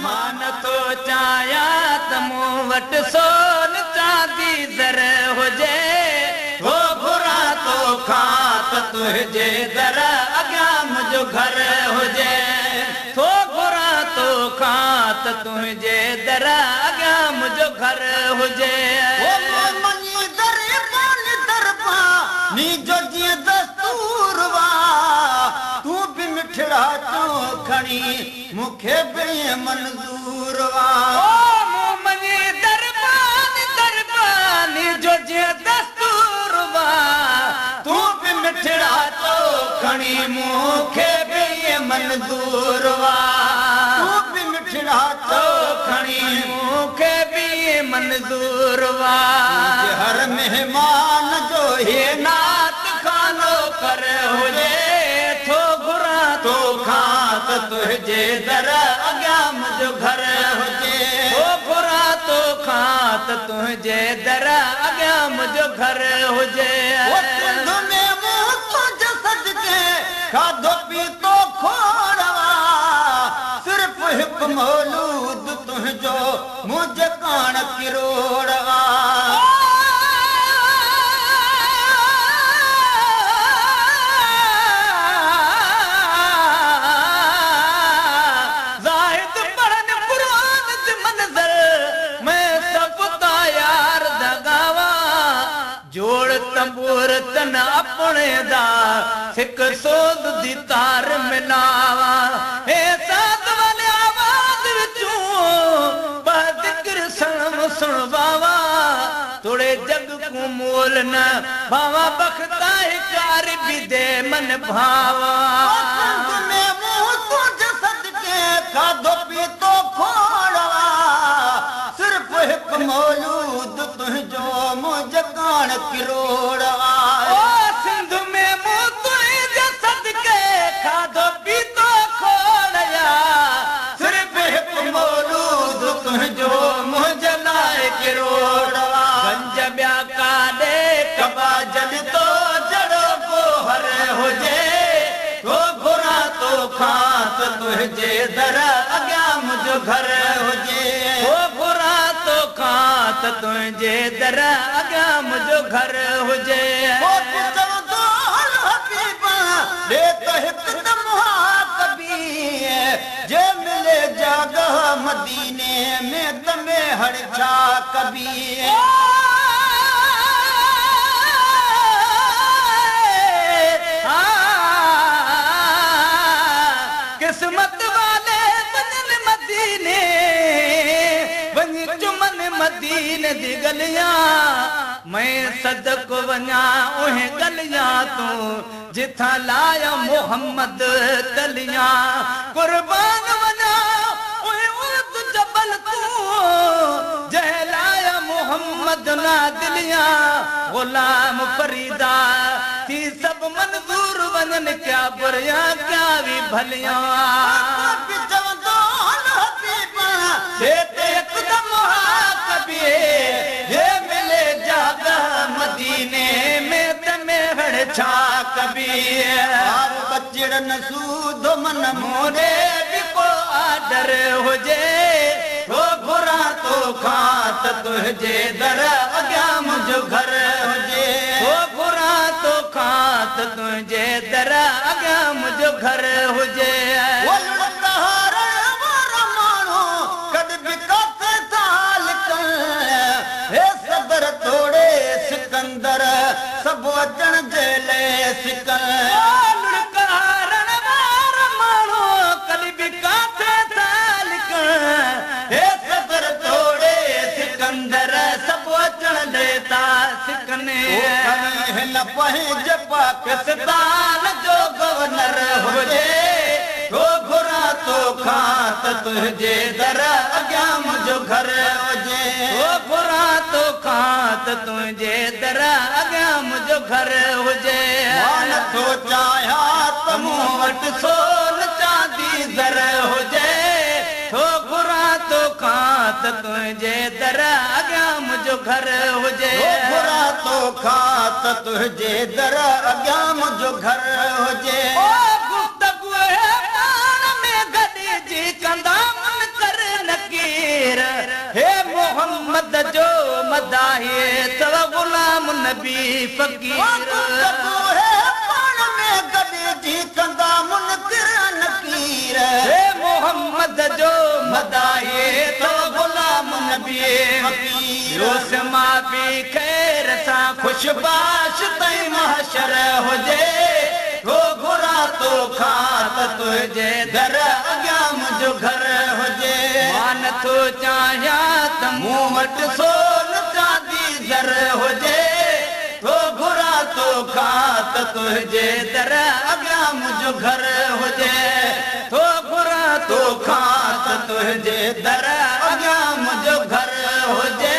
مان نٿو चाहियां त मूं वटि सोन चांदी ज़र हुजे, थो घुरां तोखां त तुंहिंजे दर अॻियां मुंहिंजो घर हुजे। थो घुरां तोखां त तुंहिंजे दर अॻियां मुंहिंजो घर हुजे। नीजो जीअं दस्तूर वा, तूं बि मिठड़ा चो खणी मूंखे बि मंज़ूर वा। मूं मञी दरबान दरबान जो जीअं दस्तूर वा, तूं बि मिठड़ा चो खणी मूंखे बि मंज़ूर वा। तूं बि मिठड़ा चो खणी मूंखे बि मंज़ूर वा। हर मेहमान जो हे नात खानो कर हुजे, थो घुरां तोखां त तुंहिंजे दर अॻियां मुंहिंजो घर हुजे। थो घुरां तोखां त तुंहिंजे दर अॻियां मुंहिंजो घर हुजे। सिंध में मूं तुंहिंजे सदके खाधो पीतो खोड़ वा, सिर्फ़ हिकु मौलूद तुंहिंजो मुंहिंजे कान किरोड़ वा। तंबूर तन अपने दा सिक सोज दी तार मिलावा। हे साथ वाले आवाज विचों बजिक्र सणम सुणवावा। थोड़े जग को मोल न भावा, बख्ता कार भी दे मन भावा। में मुंह तुझ सदके खाधो पीतो खोड़वा, सिर्फ़ हिकु मौलूद तुंहिंजो मुंहिंजे कान किरोड़ वा। सिंध में मूं तुंहिंजे सदके खाधो पीतो खोड़िया, सिर्फ़ हिकु मौलूद तुंहिंजो मुंहिंजे लाइ किरोड़ वा। गंज ॿिया काॾे कबा जॾ तो जहिड़ो गोहर हुजे, थो घुरां तोखां त तुंहिंजे दर अॻियां मुंहिंजो घर हुजे। थो घुरां तोखां त तुंहिंजे दर अॻियां मुंहिंजो घर हुजे। ॾे त हिकदम कबी, जे मिले जॻह मदीने में त मेहर छा कबी। किस्मत वाले वञनि मदीने, वञी चुमन मदीने दी गलियां। मैं सदको वञा उहे गलियां तूं, जिथां लाया मोहम्मद तलियां। कुर्बान वञा उहे उर्द जबल तूं, जंहिं लाया मोहम्मद ना दिलियां। गुलाम फरीदा थी सब मंज़ूर वञनि, क्या बुरियां क्या भी भलियां। जे मिले जॻह मदीने में त मेहर छा कबी। बचड़न सूद मन मोरे बि को आर्डर हुजे, थो घुरां तोखां त तुंहिंजे दर अॻियां मुंहिंजो घर हुजे। थो घुरां तोखां त तुंहिंजे दर अॻियां मुंहिंजो घर हुजे। हे सदर तोड़े सिकंदर, सभु अचण जे लाइ सिकन। माण्हू कॾहिं बि काथे था लिकण, हे सदर तोड़े सिकंदर, सभु अचण जे था सिकन। हिन पंहिंजे पाकिस्तान जो गवर्नर हुजे, थो घुरां तोखां त तुंहिंजे दर अॻियां मुंहिंजो घर हुजे। थो घुरां तोखां त तुंहिंजे दर अॻियां मुंहिंजो घर हुजे। मां नथो चाहियां त मूं वटि सोन चांदी ज़र हुजे, थो घुरां तोखां त तुंहिंजे दर अॻियां मुंहिंजो घर हुजे। थो घुरां तोखां त तुंहिंजे दर अॻियां मुंहिंजो घर हुजे। गुफ्तगू पाण में गॾिजी कंदा मन कर मोहम्मद जो मदाही अथव गुलाम नबी फ़क़ीर। पाण में गॾिजी कंदा मुनकिर नकीर। हे मोहम्मद जो मदाही अथव गुलाम नबी फ़क़ीर। माफ़ी ख़ैर सां ख़ुशबाश ताईं महशर हुजे, थो घुरां तोखां त तुंहिंजे दर अॻियां मुंहिंजो घर हुजे। मां नथो चाहियां त मूं वटि सोन चांदी ज़र हुजे, थो घुरां तोखां त तुंहिंजे दर अॻियां मुंहिंजो घर हुजे। थो घुरां तोखां त तुंहिंजे दर अॻियां मुंहिंजो घर हुजे।